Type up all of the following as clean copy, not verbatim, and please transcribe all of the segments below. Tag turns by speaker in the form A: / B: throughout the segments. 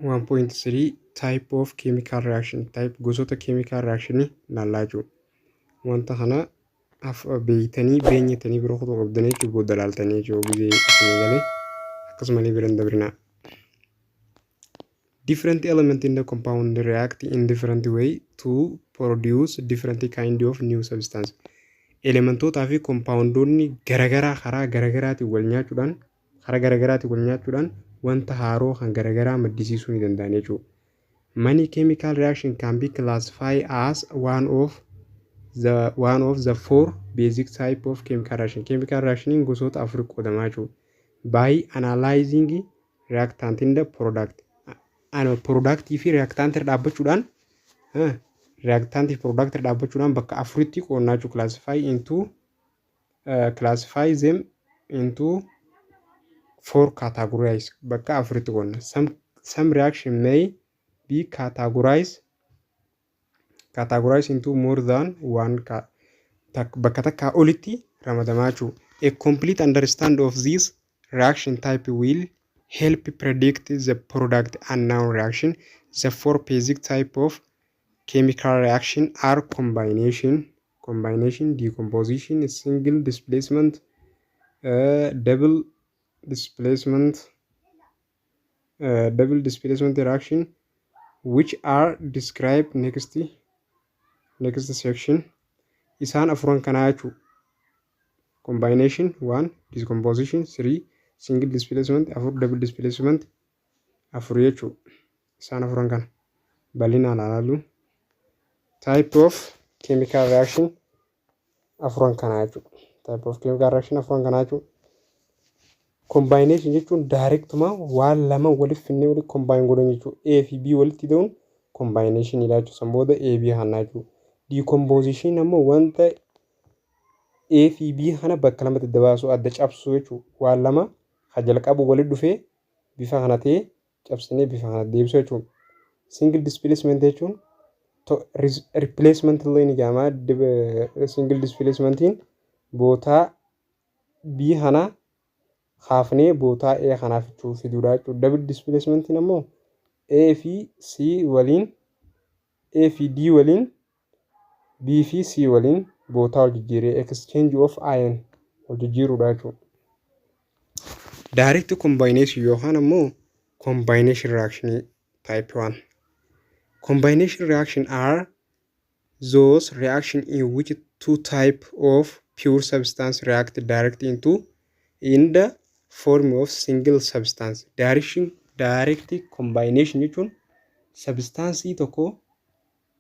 A: 1.3 Type of chemical reaction, type gosoota chemical reaction ilaallaa jechuudha. Wanta kana beeytanii beenyatanii bira kutuu qabdanii jechuudha, booda ilaaltanii jechuudha, gizee isinii galee akkasumallee bira hin dabrinaa. Different element in the compound react in different way to produce different kind of new substance. Elementootaa fi kompaawundoonni garagaraa karaa garagaraatiin wal nyaachuudhaan, karaa garagaraatiin wal nyaachuudhaan wanta haaroo kan garagaraa maddisiisuu ni danda'an jechuudha. Many chemical reaction can be classified as one of the four basic type of chemical reaction. Chemical reaction gosoota afur qoodamaa jechuudha. By analyzing reactant in the product. Product fi reactant irra dhaabbachuudhaan, reactant fi product irra dhaabbachuudhaan bakka afuritti qoonnaa jechuudha. Classify them into four categories, bakka afuritti qoonna. Some reaction may be categorized into more than one, bakka takkaa olitti ramadamaa jechuudha. A complete understand of this reaction type will help predict the product unknown reaction. The four basic type of chemical reaction are combination, decomposition, single displacement, double displacement reaction, which are described next section. Isaan afuran kanaa jechuudha. Combination 1, decomposition 3, single displacement 4, double displacement 4 jechuudha. Isaan afuran kana bal'inaan ilaallu. Type of chemical reaction afuran kanaa jechuudha. Type of chemical reaction afuran kanaa jechuudha. Combination jechuun directuma waan lama walitti finnee walitti combine godhan jechuudha. A fi B walitti hidhuun combination dha jechuudha. San booda A B hannaa jechuudha. Decomposition ammoo wanta A fi B kana bakka lamatti adda baasuu, adda cabsuu jechuudha. Waan lama kan jalqabu walitti dhufee bifa kana ta'ee cabsinee bifa kana deebisuu jechuudha. Single displacement jechuun replacement illee ni jedhama. Single displacementiin bootaa B kana kaafnee bootaa A kanaaf fiduudha jechuudha. Double displacementiin ammoo A fi C waliin, A fi D waliin, B fi C waliin bootaa wal jijjiiree, exchange of ion wal jijjiiruudha jechuudha. Direct combination yookaan ammoo combination reaction type 1. Combination reaction are those reaction in which two type of pure substance react direct into in the form of single substance. Direct combination jechuun substaansii tokko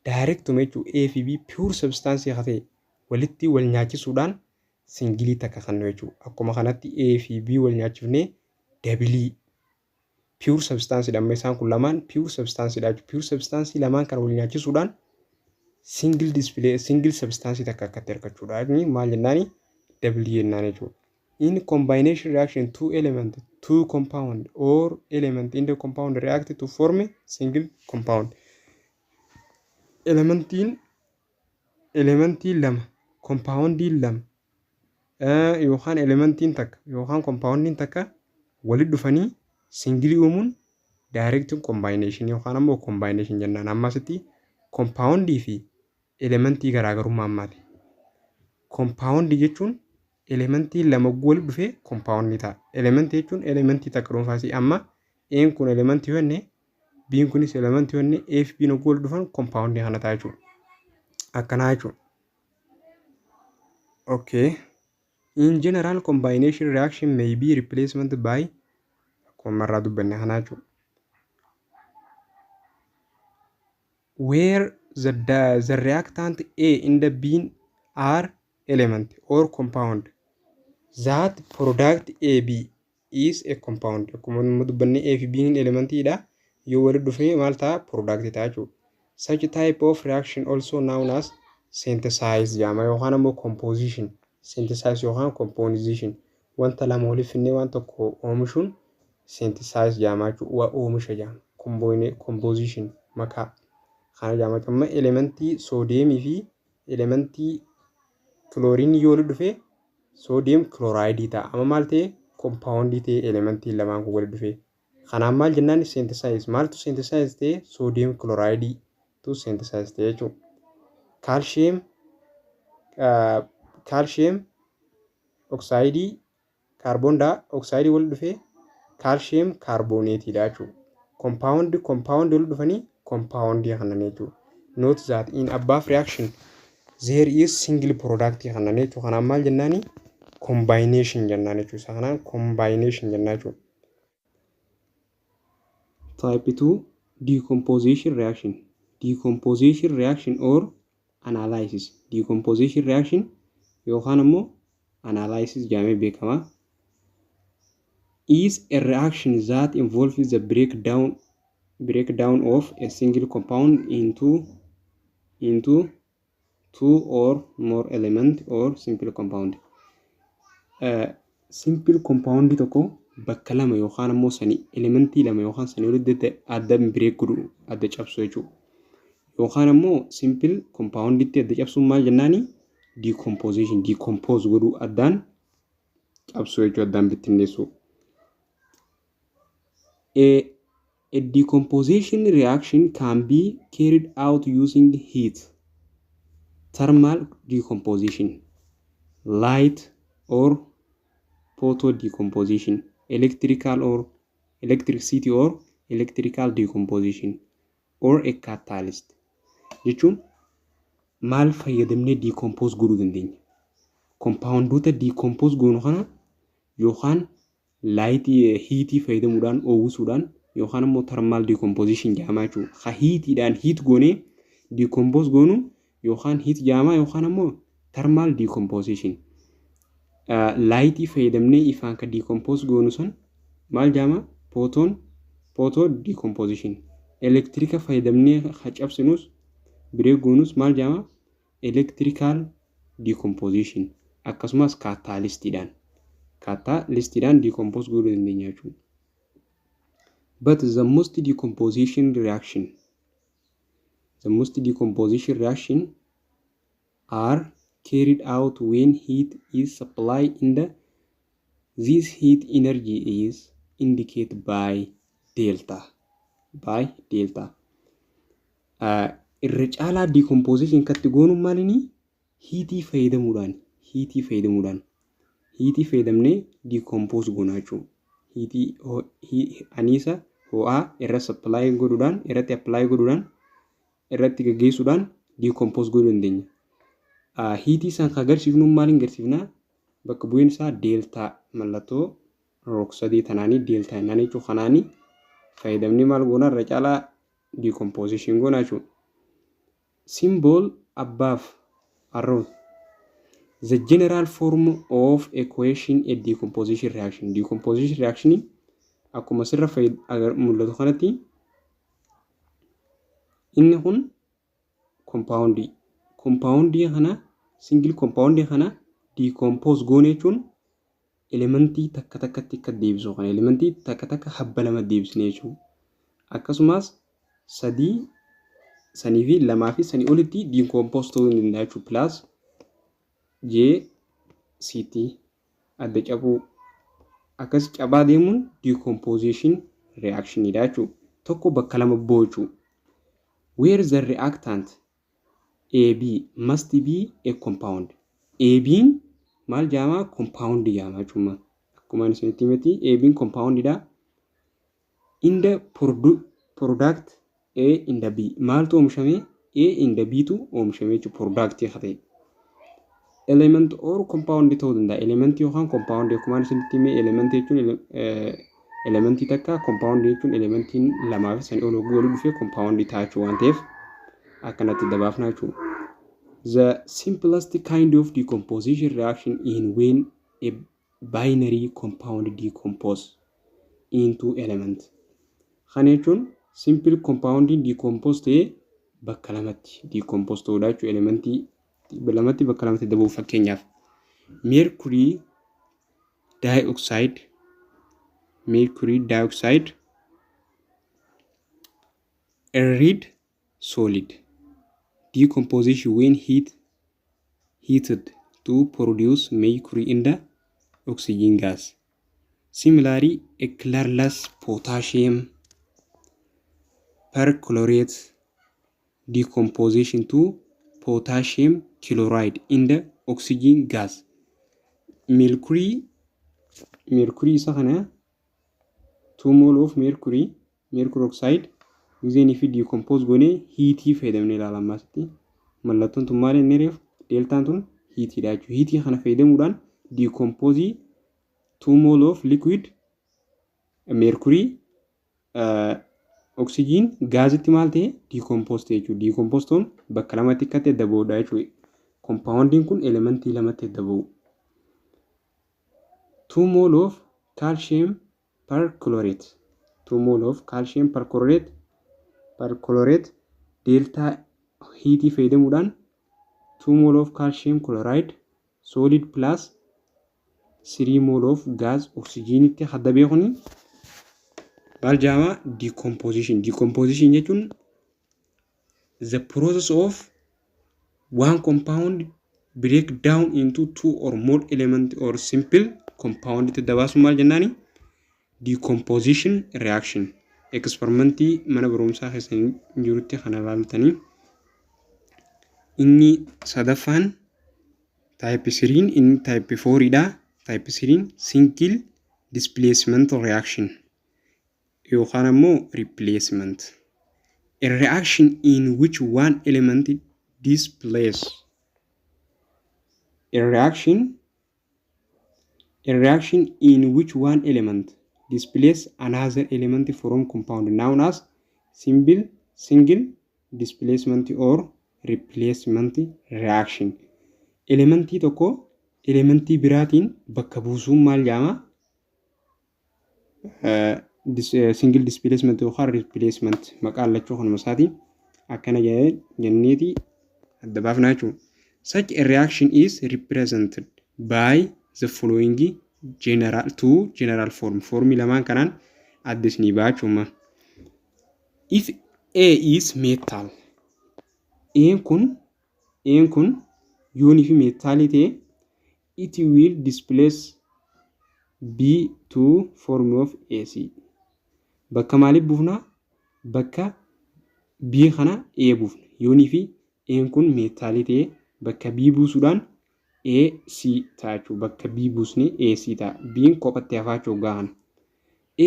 A: directuma jechuun A fi B pure substance haa ta'e walitti wal nyaachisuudhaan single takka kennu jechuudha. Akkuma kanatti A fi B wal nyaachifnee double pure substance dha. Amma isaan kun lamaan pure substance dha jechuudha. Pure substance lamaan kana wal nyaachisuudhaan single display single substance takka akkatti argachuudha. Inni maal jennaani? Double jennaan jechuudha. In combination reaction, two element, two compound or element in the compound react to form a single compound. Elementiin lama, compoundiin lama yookaan elementiin takka yookaan compoundiin takka walitti dhufanii single uumuun direct combination yookaan ammoo combination jennaan. Ammasitti compoundii fi elementii garaagarummaa ammaati. Compoundii jechuun elementii lama walitti dhufee compoundii ta'a. Elementii jechuun elementii takka dhuunfaasi. Amma A'n kun elementii yoo jenne, B'n kunis elementii yoo jenne, A fi B'n walitti dhufan compoundii kana ta'a jechuudha. Akkanaa jechuudha. Okay. In general, combination reaction may be replacement by, akkuma irraa dubbanne kanaa jechuudha. Where the reactant A and the B are element or compound that product AB is a compound. Akkuma dubbanne A fi B elementiidha. Yoo walitti dhufee maal ta'a? Product ta'a jechuudha. Such type of reaction also known as synthesize jedhama yookaan ammoo composition. Synthesize yookaan composition, wanta lama walitti finnee waan tokko oomishuun synthesize jedhama jechuudha. Oomisha jedhama. Composition makaa kana jedhama. Amma elementii soodiyeemii fi elementii kilooriinii yoo walitti dhufe sodium chloride ta'a. Amma maal ta'e? Compoundii ta'e elementii lamaan kun walitti dhufe. Kanaaf maal jennaan? Synthesize. Maaltu synthesize ta'e? Sodium chloride tu synthesize ta'e jechuudha. Calcium oxide, carbon dioxide wal dhufee calcium carbonateiidha jechuudha. Compound compound wal dhufanii compound kanan jechuudha. Note that in above reaction there is single product kanan jechuudha. Kanaaf maal jennaani? Combination jennaan jechuudha. Isa kanaan combination jennaa jechuudha. Type 2, decomposition reaction. Decomposition reaction or analysis. Decomposition reaction yookaan immoo analysis jedhamee beekama. Is a reaction that involves the breakdown of a single compound into two or more element or simple compound. Simple compound tokko bakka lama yookaan immoo sanii elementii lama yookaan sanii olitti adda break godhu, adda cabsu jechuudha. Yookaan immoo simple compounditti adda cabsuun maal jennaani? Decomposition, decompose godhuu, addaan cabsuu jechuudha, addaan bittinneessuu. A decomposition reaction can be carried out using heat, thermal decomposition, light or photo decomposition, electrical or electricity or electrical decomposition or a catalyst. Jechuun maal fayyadamnee decompose godhuu dandeenya? Compoundoota decompose goonu kana yookaan lightii, heatii fayyadamuudhaan oowwisuudhaan yookaan immoo thermal decomposition jedhama jechuudha. Ha heatiidhaan heat goonee decompose goonu yookaan heat jedhama yookaan immoo thermal decomposition. Lightii fayyadamnee ifaan kan decompose goonu sun maal jedhama? Photo decomposition. Elektirika fayyadamnee ha cabsinus, break goonus maal jedhama? Electrical decomposition. Akkasumas catalystiidhaan decompose godhuu dandeenya jechuudha. But the most decomposition reaction are carried out when heat is supplied in the this heat energy is indicated by delta by delta. Irra caalaa decomposition katti goonu maalini? Heatii fayyadamuudhaan, heatii fayyadamnee decompose goona jechuudha. Heatii, aniisa ho'aa irra supply godhuudhaan, irratti apply godhuudhaan, irratti gaggeessuudhaan decompose godhuu dandeenya. Heatii isaan kan agarsiifnu maaliin agarsiifnaa? Bakka bu'een isaa delta, mallattoo rog-sadee tanaanii delta jennaan jechuudha. Kanaanii fayyadamnee maal goona? Irra caalaa decomposition goona jechuudha. Symbol above arrow the general form of equation a decomposition reaction. Decomposition reaction akkuma asirra mul'atu kanatti inni kun compoundii. Compoundii kana, single compoundii kana decompose goone jechuun elementii takka takkatti akka deebisu kana elementii takka takka habba lama deebisne jechuudha. Akkasumas sadii, sanii fi lamaa fi sanii olitti decompose ta'uu ni danda'a jechuudha. Plus J C T adda cabuu, akkas cabaa deemuun decomposition reactionidha jechuudha. Tokko bakka lama bu'u jechuudha. Where the reactant AB must be a compound. AB'n maal jedhama? Compound jedhama jechuudha. Akkuma ani isinitti himetti AB'n compoundidha. In the product A in the B maaltu oomishame? A in the B tu oomishame jechuudha, product haa ta'e. Element or compound ta'uu danda'a. Element yookaan compound, akkuma ani isinitti hime element jechuun elementii takka, compound jechuun elementiin lamaa fi sanii ol walitti dhufee compound ta'a jechuu waan ta'eef akkanatti dabaafna jechuudha. The simplest kind of decomposition reaction in when a binary compound decompose into element. Kana jechuun simple compound decompose ta'ee bakka lamatti decompose ta'uudha jechuudha. Elementii lamatti bakka lamatti dabuu, fakkeenyaaf mercury dioxide, a red solid, decomposition when heated to produce mercury in the oxygen gas. Similarly, a colorless potassium perchlorate decomposition to potassium chloride in the oxygen gas. Mercury isa kana 2 mole of mercury oxide gizeenii fi decompose goonee heatii fayyadamnee ilaala ammaasitti. Mallattoon tun maal inni reef deltaan tun heatiidha jechuudha. Heatii kana fayyadamuudhaan decompose 2 mole of liquid mercury oxygen gasitti maal ta'e decompose ta'e jechuudha. Decompose ta'uun bakka lamatti akkatti adda ba'uudha jechuudha. Compoundiin kun elementii lamatti adda ba'u. 2 mole of calcium perchlorate, 2 mole of calcium perchlorate delta heatii fayyadamuudhaan 2 mole of calcium chloride solid plus 3 mole of gas oxygenitti adda beekuni maal jedhama? Decomposition. Decomposition jechuun the process of one compound break down into two or more element or simple compound itti dabaasu maal jennaani? Decomposition reaction. Experimentii mana barumsaa keessa jirutti kana ilaaltanii. Inni sadaffaan type 3, inni type 4 dha. Type 3 single displacement reaction yookaan ammoo replacement, a reaction in which one element displace a reaction in which one element displace another element from compound known as simple single displacement or replacement reaction. Elementii tokko elementii biraatiin bakka buusuun maal jedhama? Single displacement yookaan replacement maqaan lachuu kanuma isaati. Akkana jenneeti adda baafnaa jechuudha. Such a reaction is represented by the following general two general form. Formii lamaan kanaan adda isinii ba'a jechuudha. If A is metal, A'n kun yoonii fi metalii ta'e, it will displace B to form of AC. Bakka maaliif buufnaa? Bakka B kana A buufna. Yoonii fi A'n kun metalii ta'e, bakka B buusuudhaan AC ta'a jechuudha. Bakka B buusnee AC ta'a. B'n kophatti hafaa jechuudha gahan.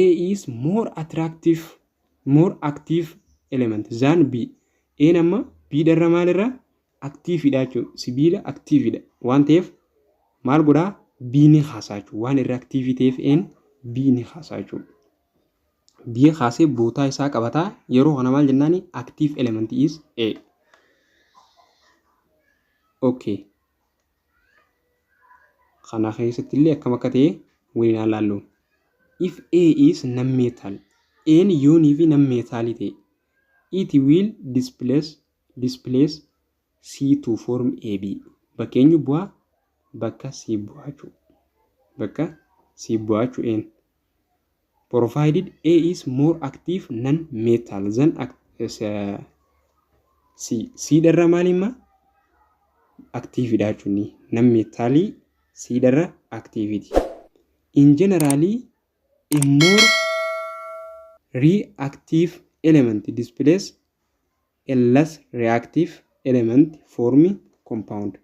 A: A is more attractive, more active element than B. A'n amma B dharra maalirra activeidha jechuudha. Sibiila activeidha waan ta'eef maal godhaa? B ni kaasaa jechuudha. Waan irra active ta'eef A'n B ni kaasaa jechuudha. B kaasee bootaa isaa qabataa. Yeroo kana maal jennaani? Active element is A. Okay. Kana keessatti illee akkam akka ta'e waliin haa ilaallu. If A is non-metal, A'n yoonii fi non-metalii ta'e, it will displace C to form AB. Bakka eenyu bu'aa? Bakka C bu'aa jechuudha. Bakka C bu'aa jechuudha A'n. Provided A is more active non-metal than C. C dharra maal hima? Activeidha jechuudha. Non-metalii C dharra activeiti. In generally, a more reactive element displace a less reactive element form compound.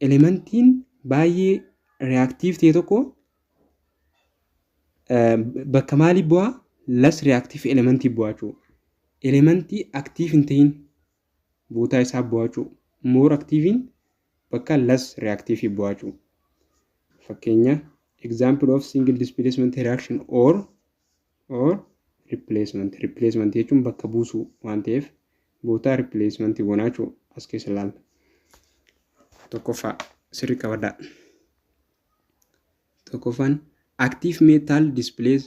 A: Elementiin baay'ee reactive ta'e tokko bakka maalii bu'aa? Less reactive elementii bu'aa jechuudha. Elementii active hin ta'in bootaa isaa bu'aa jechuudha. More activein bakka less reactive bu'aa jechuudha. Fakkeenya, example of single displacement reaction or replacement. Replacement jechuun bakka buusuu waan ta'eef bootaa replacement goonaa jechuudha as keessa ilaalla. Tokkoffaa sirrii qabadhaa. Tokkoffaan active metal displace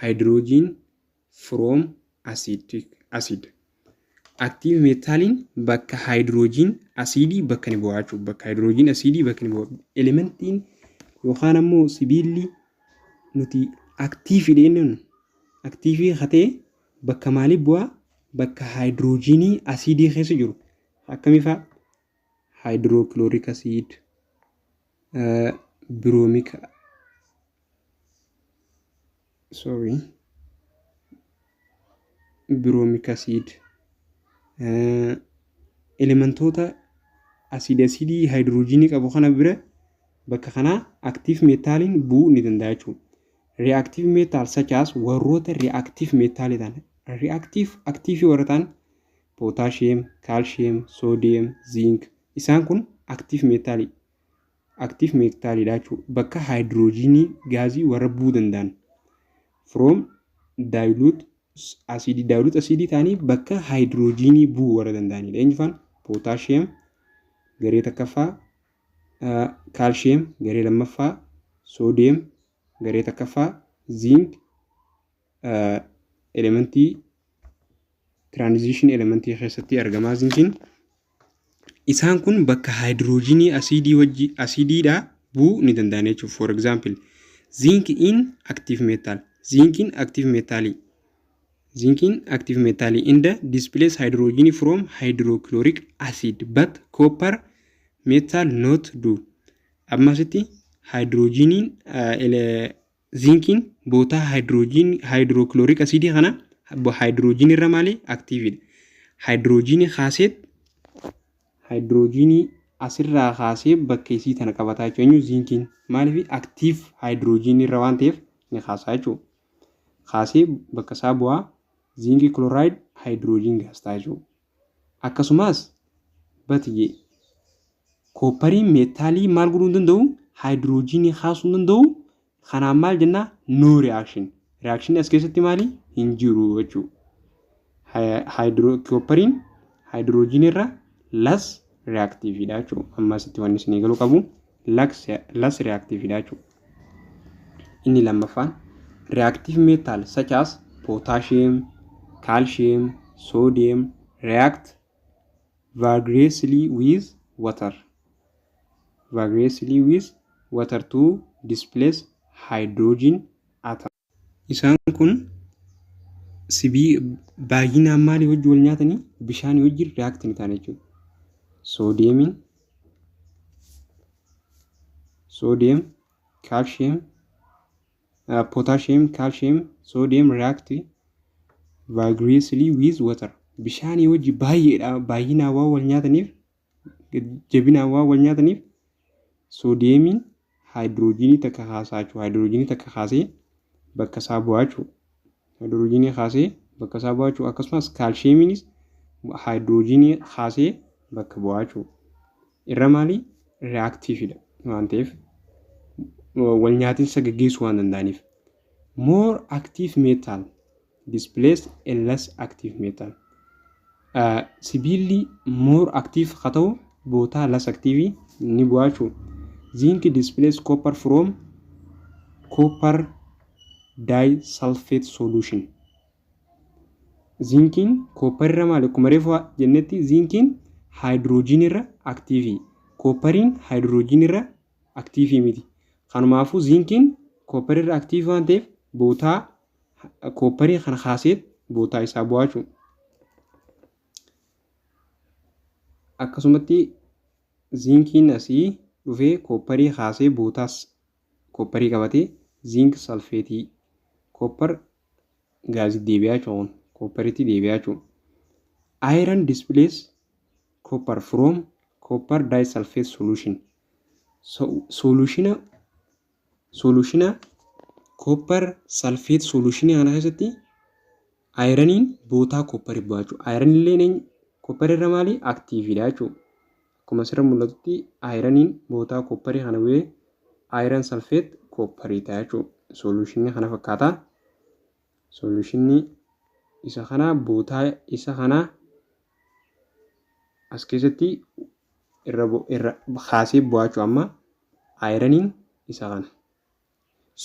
A: hydrogen from acidic acid. Active metaliin bakka hydrogen asiidii bakka ni bu'aa jechuudha. Bakka hydrogen asiidii bakka ni bu'a. Elementiin yookaan ammoo sibiilli nuti active jennuun active hatee bakka maalii bu'aa? Bakka hydrogenii asiidii keessa jiru. Akkamii fa'a? Hydrochloric acid, bromic Sorry, bromic acid, elementoota asiidii haayidroojinii qabu kana bira bakka kanaa active metaliin bu'uu ni danda'a jechuudha. Reactive metal such as warroota reactive metalii ta'an, reactive active warra ta'an, potassium, calcium, sodium, zinc, isaan kun active metalii active metaliidha jechuudha. Bakka haayidroojinii gaazii warra bu'uu danda'an from dilute asidii, dilute asidii ta'anii bakka haayidroojinii bu'uu warra danda'anidha. Eenyu? Potassium garee takkaffaa, calcium garee lammaffaa, sodium garee takkaffaa, zinc elementii transition elementii keessatti argamaa zinkiin. Isaan kun bakka haayidroojinii asiidii wajji asiidiidhaa bu'uu ni danda'an jechuudha. For example, zinc in active metal. Zinkiin active metalii. Zinkiin active metalii in the displace hydrogen from hydrochloric acid, but copper metal not do. Ammasitti haayidroojiniin zinkiin bootaa haayidroojin hydrochloric acidii kana haayidroojinii irra maali activeidha. Haayidroojinii kaaseet haayidroojinii asirraa kaasee bakka isii tana qabataa jechuudha. Eenyu? Zinkiin. Maaliif? Active haayidroojinii irra waan ta'eef ni kaasaa jechuudha. Kaasee bakka isaa bu'aa, zinc chloride hydrogen gas ta'a jechuudha. Akkasumas batiyyee copperiin metalii maal godhuu hin danda'u? Haayidroojinii kaasuu hin danda'u. Kanaan maal jennaa? No reaction. Reaction as keessatti maali? Hin jiru jechuudha. Copperiin haayidroojinii irra less reactiveidha jechuudha. Amma asitti wanni isinii galuu qabu less reactiveidha jechuudha. Inni lammaffaan reactive metal such as potassium, calcium, sodium react vigorously with water. Vigorously with water to displace hydrogen atom. Isaan kun sibii baay'inaan maalii wajji wal nyaatanii? Bishaanii wajjin react ni ta'an jechuudha. Soodiyeemiin, sodium, calcium, potassium, calcium, sodium react vigorously with water. Bishaanii wajji baay'eedha, baay'inaan waan wal nyaataniif, jabinaan waan wal nyaataniif, soodiyeemiin haayidroojinii takka kaasaa jechuudha. Haayidroojinii takka kaasee bakka isaa bu'aa jechuudha. Haayidroojinii kaasee bakka isaa bu'aa jechuudha. Akkasumas kaalshiyeemiinis haayidroojinii kaasee bakka bu'aa jechuudha. Irra maali? Reactiveidha waan ta'eef, wal nyaatinsa gaggeessuu waan danda'aniif. More active metal displace a less active metal. Sibiilli more active haa ta'u bootaa less active ni bu'aa jechuudha. Zinc displace copper from copper disulfate solution. Zinkiin copper irra maali? Akkuma reefu jennetti zinkiin haayidroojinii irra active. Copperiin haayidroojinii irra active miti. Kanumaafuu zinkiin copper irra active waan ta'eef bootaa copperii kana kaasee bootaa isaa bu'aa jechuudha. Akkasumatti zinkiin asii dhufee copperii kaasee bootaas copperii qabatee zinc sulfateii copper gasii deebi'aa jechuudha. Copperiitti deebi'aa jechuudha. Iron displace copper from copper disulfate solution. Solutiona copper sulfate solutionii kana keessatti ironiin bootaa copperii bu'aa jechuudha. Iron illee copperii irra maali? Activeidha jechuudha. Akkuma asirra mul'atutti ironiin bootaa copperii kana bu'ee iron sulfate copperii ta'a jechuudha. Solutionii kana fakkaata. Solutionii isa kana bootaa isa kana as keessatti irra kaasee bu'aa jechuudha. Amma ironiin isa kana.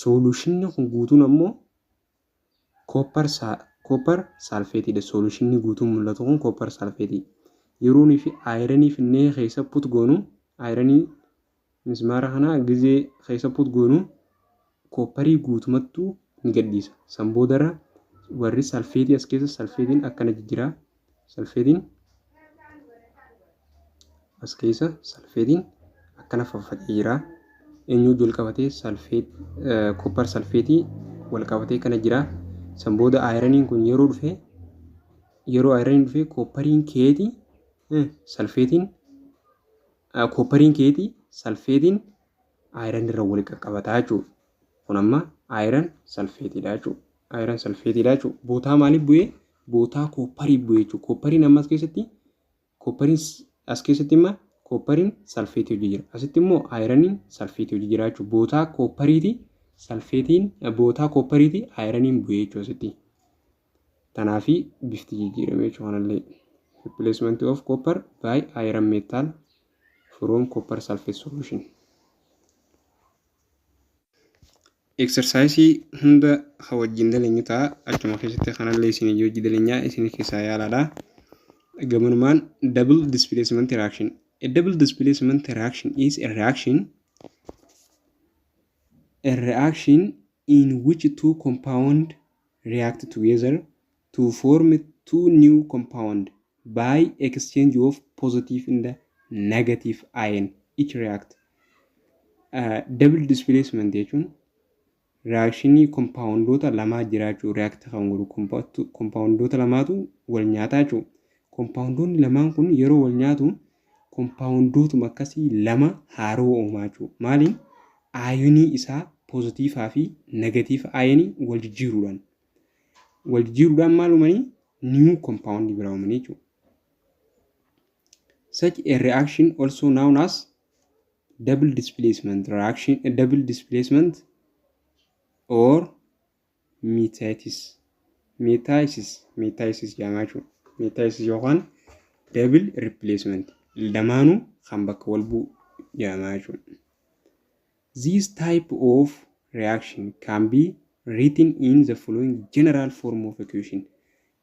A: Solutionni kun guutuun ammoo copper sulfateiidha. Solutionni guutuun mul'atu kun copper sulfateii. Yeroo nuyi fi ironii finnee keessa put goonu, ironii mismaara kana gizee keessa put goonu, copperii guutumattuu ni gadhiisa. San boodarra warri sulfateii as keessa sulfateiin akkana jijjiira. Sulfateiin as keessa sulfateiin akkana faffaca'ee jira. Eenyu wal qabatee? Sulfate, copper sulfateii wal qabatee kana jira. San booda ironiin kun yeroo dhufe, yeroo ironiin dhufe, copperiin keeti sulfateiin, copperiin keeti sulfateiin iron irra wal qaqqabataa jechuudha. Kun amma iron sulfateiidha jechuudha. Iron sulfateiidha jechuudha. Bootaa maaliif bu'ee? Bootaa copperii bu'ee jechuudha. Copperiin amma as keessatti, copperiin as keessatti immoo copperiin sulfateii hojii jira. Asitti immoo ironiin sulfateii hojii jira jechuudha. Bootaa copperiiti sulfateiin, bootaa copperiiti ironiin bu'ee jechuudha asitti. Tanaafi bifti jijjiirame jechuudha kanallee. Replacement of copper by iron metal from copper sulfate solution. Exerciseii hunda ka wajjin daleenyu ta'a. Achuma keessatti kanallee isin hojii daleenyaa isin keessaa yaalaadha. Gamanumaan double displacement reaction. A double displacement reaction is a reaction in which two compound react together to form two new compound by exchange of positive and negative ion each react. Double displacement jechuun reactionii compoundoota lamaa jiraachuu react kan godhu, compoundoota lamaatu wal nyaataa jechuudha. Compoundoonni lamaan kun yeroo wal nyaatu compoundootuma akkasii lama haaroo uumaa jechuudha. Maaliin? Ionii isaa positiveaa fi negative ionii wal jijjiiruudhaan. Wal jijjiiruudhaan maal uumanii? New compound biraa uumanii jechuudha. Such a reaction also known as double displacement reaction, a double displacement or metathesis. Metathesis, metathesis jedhama jechuudha. Metathesis yookaan double replacement lamaanuu kan bakka wal bu'u jedhama jechuudha. This type of reaction can be written in the following general form of equation: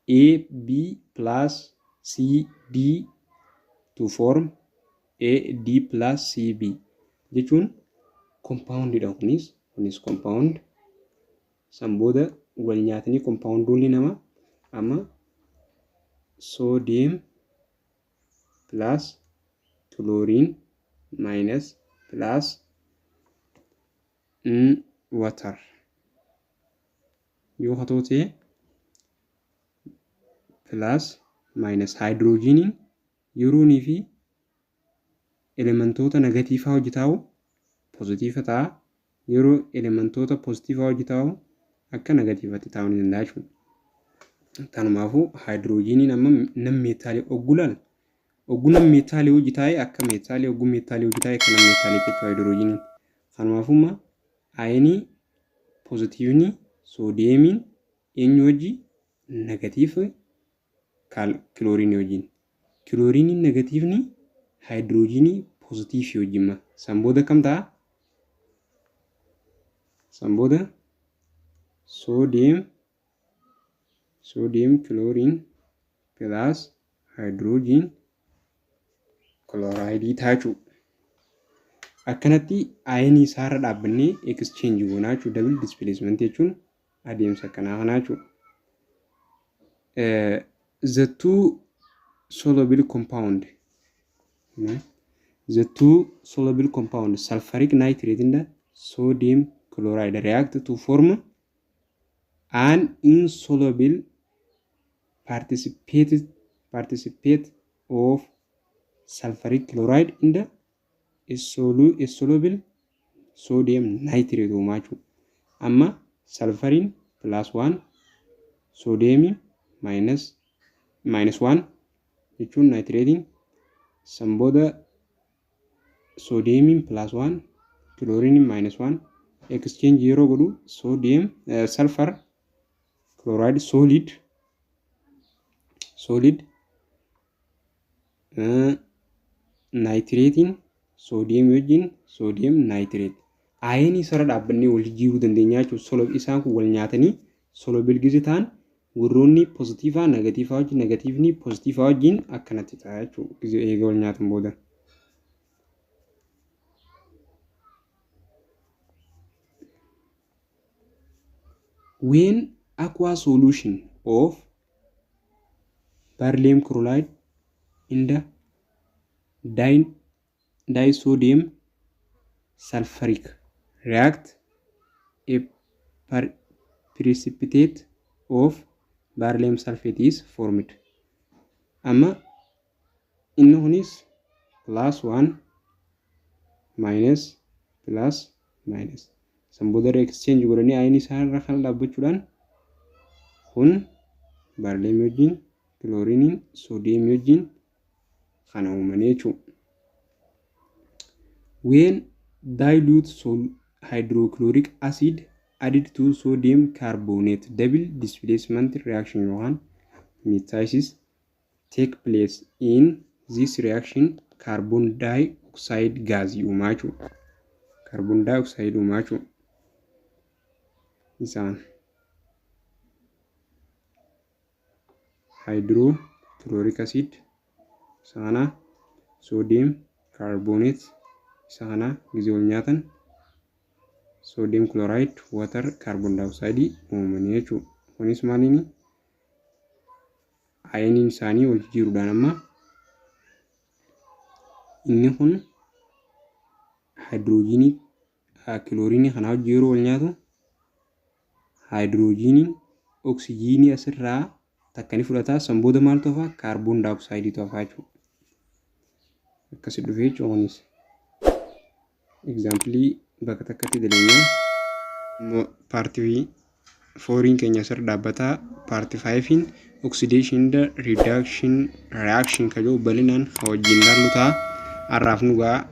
A: A B plus C D to form A D plus C B jechuun compoundidha. Kunis compound san booda wal nyaatanii compoundoonni nama amma sodium plus chlorine minus plus water yoo haa ta'u ta'e plus minus hydrogeniin yeroonii fi elementoota negativeaa hojii taa'u positive ta'a, yeroo elementoota positiveaa hojii taa'u akka negativeatti taa'uu ni danda'a jechuudha. Kanumaafuu hydrogeniin amma non metalii ogguu laal ogguu non metalii hojii taa'e akka metalii, ogguu metalii hojii taa'e akka non metalii jechuudha hydrogeniin. Kanumaafuu amma ionii positiveni sodiumiin eenyu wajji? Negative chlorineii wajjin. Chlorineiin negativeni hydrogenii positiveii wajjin san booda kam ta'a? San booda sodium chlorine plus hydrogen chlorideii ta'a jechuudha. Akkanatti ionii isaarra dhaabbannee exchange goonaa jechuudha. Double displacement jechuun adeemsa akkanaa kanaa jechuudha. The two soluble compound, the two soluble compound sulfuric nitrate and sodium chloride react to form an insoluble participate of sulfuric chloride in the insoluble sodium nitrate uumaa jechuudha. Amma sulfuriin plus 1, sodiumiin minus 1 jechuun nitrateiin san booda sodiumiin plus 1, chlorineiin minus 1 exchange yeroo godhu sodium sulfur chloride solid nitrateiin sodiumii wajjin sodium nitrate. Ionii isarra dhaabbannee wal jijjiiruu dandeenya jechuudha. Isaan kun wal nyaatanii soluble gizee ta'an warroonni positiveaa negativeaa wajjin, negativeni positiveaa wajjin akkanatti ta'a jechuudha gizee eega wal nyaatan booda. When aqua solution of beryllium chloride in the disodium sulfuric react a precipitate of barium sulfate is formed. Amma inni kunis plus 1 minus plus minus. San booda exchange godhanii ionii isaa irra kan dhaabbachuudhaan kun barium wajjin kilooriiniin soodiyeem wajjin kana uumanii jechuudha. When dilute hydrochloric acid added to sodium carbonate, double displacement reaction yookaan metathesis take place. In this reaction, carbon dioxide gas uumaa jechuudha. Carbon dioxide uumaa jechuudha. Isaan hydrochloric acid isa kana, sodium carbonate isa kana gisee wal nyaatan sodium chloride, water, carbon dioxide uumanii jechuudha. Kunis maaliini? Ioniin isaanii wal jijjiiruudhaan. Amma inni kun haayidroojinii kilooriinii kanaa wajjin yeroo wal nyaatu, haayidroojiniin oksijiinii asirraa takka ni fudhata. San booda maaltu hafa? Kaarboon daayoksaayidiitu hafa jechuudha. Akkasi dhufee jechuudha kunis. Examplii bakka takkatti daleenyaa part fouriin keenya asirra dhaabbataa. Part fiveiin oxidation reduction reaction kan jedhu bal'inaan wajjin ilaallu ta'a. Har'aaf nu ga'a.